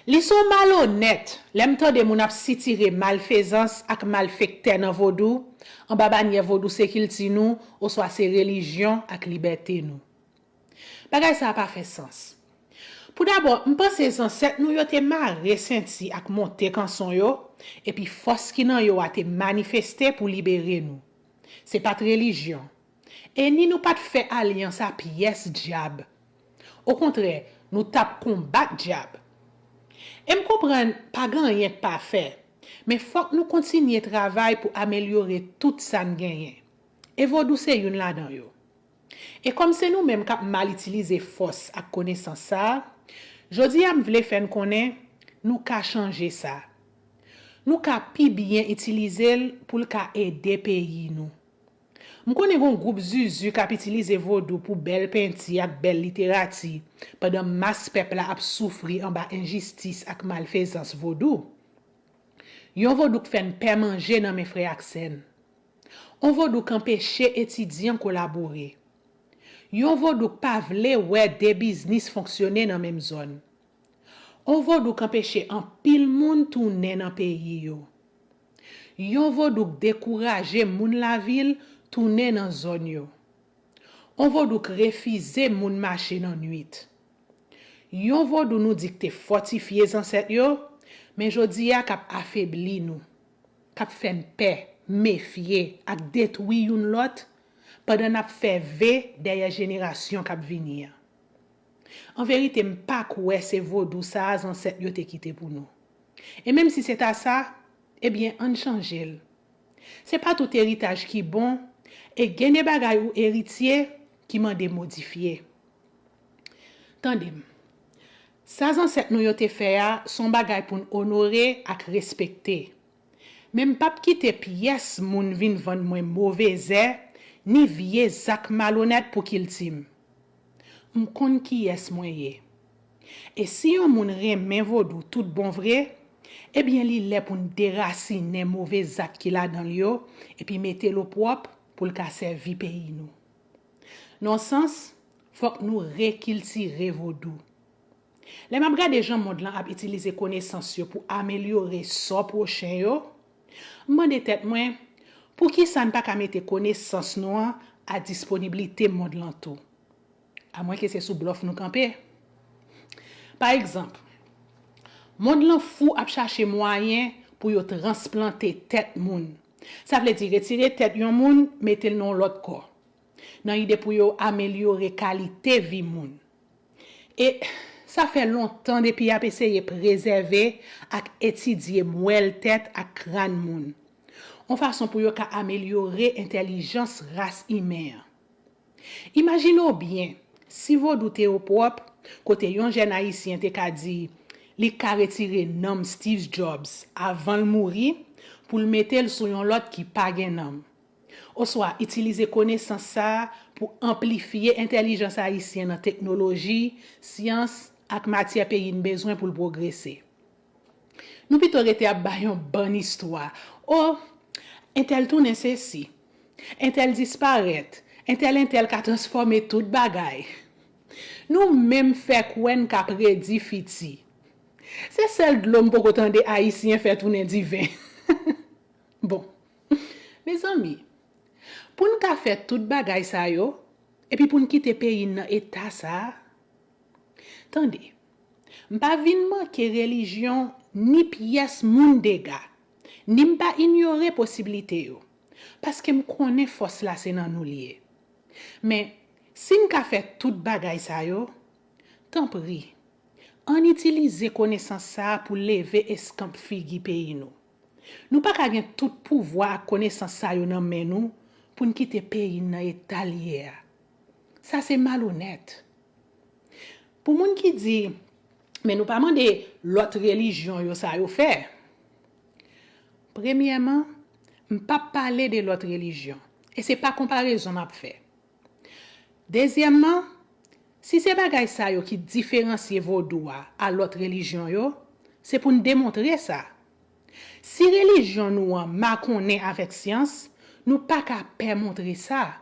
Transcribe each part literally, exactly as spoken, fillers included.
Li se yon malonèt lè m tande moun ap sitire malfezans ak malfektè nan vodou, anba banyè vodou se kilti nou, oswa se relijyon ak libète nou. Bagay sa a pa fè sans. Pou dabò, m panse zansèt nou yo te mare senti ak monte kanson yo, epi fòs ki nan yo a te manifeste pou libere nou. Se pa t relijyon. E ni nou pa t fè alyans a pyès dyab. Okontrè, nou t ap konbat dyab. E m konprann pa gen anyen k pafè, men fòk nou kontinye travay pou amelyore tout sa n genyen. E vodou se youn ladan yo. E kòm se nou menm k ap mal itilize fòs ak konesans sa a, jodi a m vle fè n konnen nou ka chanje sa. Nou ka pi byen itilize l pou l ka ede peyi nou. M konnen gen yon gwoup zuzu k ap itilize vodou pou bèl penti ak bèl literati, pandan mas pèp la ap soufri anba enjistis ak malfezans vodou. Yon vodou k fè n pè manje nan men frè ak sè n. On vodou k anpeche etidyan kolabore. Yon vodou k pa vle wè de biznis fonksyone nan menm zòn. On vodou k anpeche anpil moun tounen nan peyi yo. Yon vodou k dekouraje moun lavil tounen nan zòn yo. On vodou k refize moun mache nan nwit. Yon vodou nou di k te fòtifye zansèt yo, men jodi a k ap afebli nou, k ap fè n pè, mefye, ak detwi youn lòt, pandan n ap fè ve dèyè jenerasyon k ap vini an. An verite, m pa kwè se vodou sa a zansèt yo te kite pou nou. E menm si se ta sa, ebyen, ann chanje l. Se pa tout eritaj ki bon, e gen de bagay ou eritye ki mande modifye. Tande m. Sa zansèt nou yo te fè a, se yon bagay pou n onore ak respekte. Men m p ap kite pyès moun vin vann mwen move zè, ni vye zak malonèt pou kilti m. M konn kiyès mwen ye. E si yon moun renmen vodou tout bon vre, ebyen li lè pou n derasinen move zak ki ladan l yo, epi mete l opwòp pou l ka sèvi peyi nou. Nan yon sans, fòk nou rekiltire vodou. Lè m ap gade jan mond lan ap itilize konesans yo pou amelyore sò pwochen yo, m mande tèt mwen, poukisa n pa ka mete konesans nou an a disponiblite mond lan tou? Amwenke se sou blòf nou kanpe. Pa egzanp, mond lan fou ap chache mwayen pou yo transplante tèt moun. Sa vle di retire tèt yon moun, mete l nan yon lòt kò, nan ide pou yo amelyore kalite vi moun. E sa fè lontan depi y ap eseye prezève ak etidye mwèl tèt ak kràn moun, yon fason pou yo ka amelyore entèlijans ras imen an. Imajine w byen, si vodou te opwòp, kote yon jèn ayisyen te ka di li ka retire nanm Steve Jobs avan l mouri pou l mete l sou yon lòt ki pa gen nanm. Oswa itilize konesans sa a pou anplifye entèlijans ayisyen nan teknoloji, syans, ak matyè peyi n bezwen pou l pwogrese. Nou pito rete ap bay yon bann istwa. O, entèl tounen sesi, entèl disparèt, entèl entèl ka transfòme tout bagay. Nou menm fè kwè n ka predi fiti. Se sèl dlo m poko tande ayisyen fè tounen diven. Bon, mezanmi, pou n ka fè tout bagay sa yo, epi pou n kite peyi n nan eta sa a, tande, m pa vin manke relijyon ni pyès moun dega, ni m pa inyore posiblite yo, paske m konnen fòs la se nan nou l ye. Men, si n ka fè tout bagay sa yo, tanpri, ann itilize konesans sa a pou leve eskanp figi peyi nou. Nou pa ka gen tout pouvwa ak konesans sa yo nan men nou pou n kite peyi n nan eta l ye a. Sa se malonèt. Pou moun ki di, men nou pa mande lòt relijyon yo sa yo fè. Premyèman, m p ap pale de lòt relijyon, e se pa konparezon m ap fè. Dezyèmman, si se bagay sa yo ki diferansye vodou a a lòt relijyon yo, se pou n demontre sa. Si relijyon nou an makonnen avèk syans, nou pa ka pè montre sa.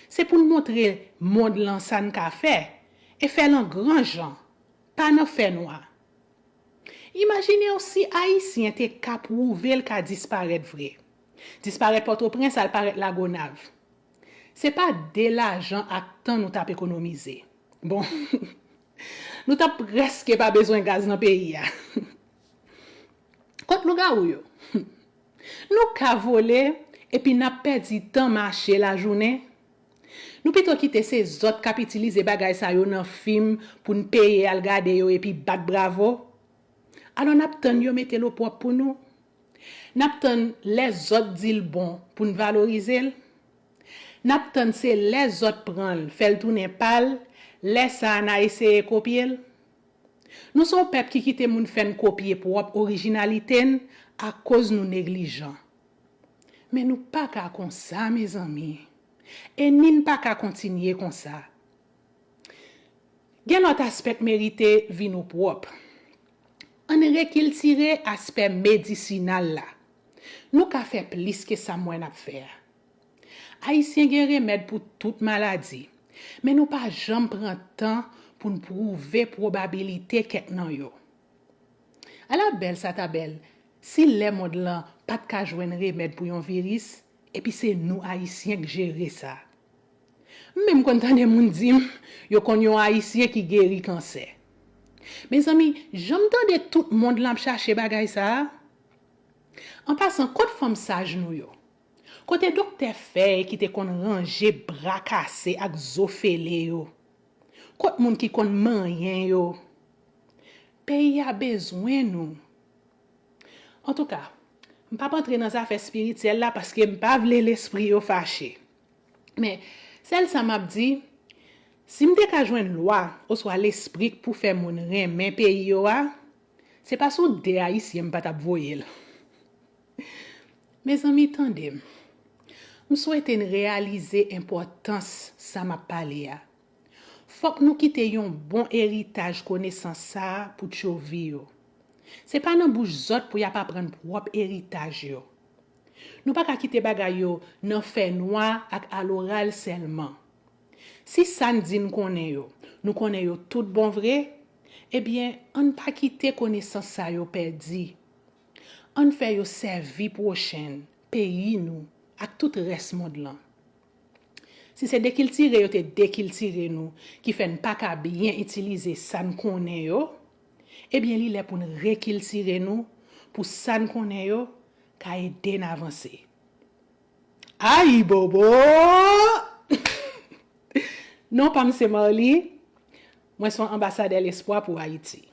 Se pou n montre mond lan sa n ka fè, e fè l an gran jan, pa nan fènwa. Imajine w si Ayisyen te ka pwouve l ka disparèt vre. Disparèt Pòtoprens al parèt Lagonav. Se pa de lajan ak tan nou t ap ekonomize. Bon, nou t ap prèske pa bezwen gaz nan peyi a. Kot lougawou yo? Nou ka vole, epi n ap pèdi tan mache lajounen. Nou pito kite se zòt k ap itilize bagay sa yo nan fim pou n peye al gade yo epi bat bravo. Alò n ap tann yo mete l opwòp pou nou? N ap tann lè zòt di l bon pou n valorize l? N ap tann se lè zòt pran l, fè l tounen pa l, lè sa a n a eseye kopye l? Nou se yon pèp ki kite moun fè n kopye pwòp orijinalite n akoz nou neglijan. Men nou pa ka konsa, mezanmi. E ni n pa ka kontinye konsa. Gen lòt aspè k merite vin opwòp. Ann rekiltire aspè medisinal la. Nou ka fè plis ke sa m wè n ap fè a. Ayisyen gen remèd pou tout maladi, men nou pa janm pran tan pou n pwouve pwobabilite kèk nan yo. Ala bèl sa ta bèl si lè mond lan pa t ka jwenn remèd pou yon viris, epi se nou Ayisyen k jere sa. M menm konn tande moun di m yo konn yon Ayisyen ki geri kansè. Mezanmi, jan m tande tout mond lan ap chache bagay sa a. An pasan, kot fanm saj nou yo? Kote doktè fèy ki te konn ranje bra kase ak zo fele yo? Kot moun ki konn manyen yo? Peyi a bezwen nou. Antouka, m p ap antre nan zafè espirityèl la paske m pa vle lespri yo fache. Men, sèl sa m ap di, si m te ka jwenn lwa oswa lespri k pou fè moun renmen peyi yo a, se pa sou de Ayisyen m pa t ap voye l. Mezanmi, tande m. M swete n reyalize enpòtans sa m ap pale a. Fòk nou kite yon bon eritaj konesans sa a pou tchovi yo. Se pa nan bouch zòt pou y ap aprann pwòp eritaj yo. Nou pa ka kite bagay yo nan fènwa ak aloral sèlman. Si sa n di n konnen yo, nou konnen yo tout bon vre, ebyen, ann pa kite konesans sa yo pèdi. Ann fè yo sèvi pwochen n, peyi nou, ak tout rès mond lan. Si se dekiltire yo te dekiltire nou ki fè n pa ka byen itilize sa n konnen yo, ebyen li lè pou n rekiltire nou pou sa n konnen yo ka ede n avanse. Ayibobo! Non pa m se Marly, mwen se yon anbasadè lespwa pou Ayiti.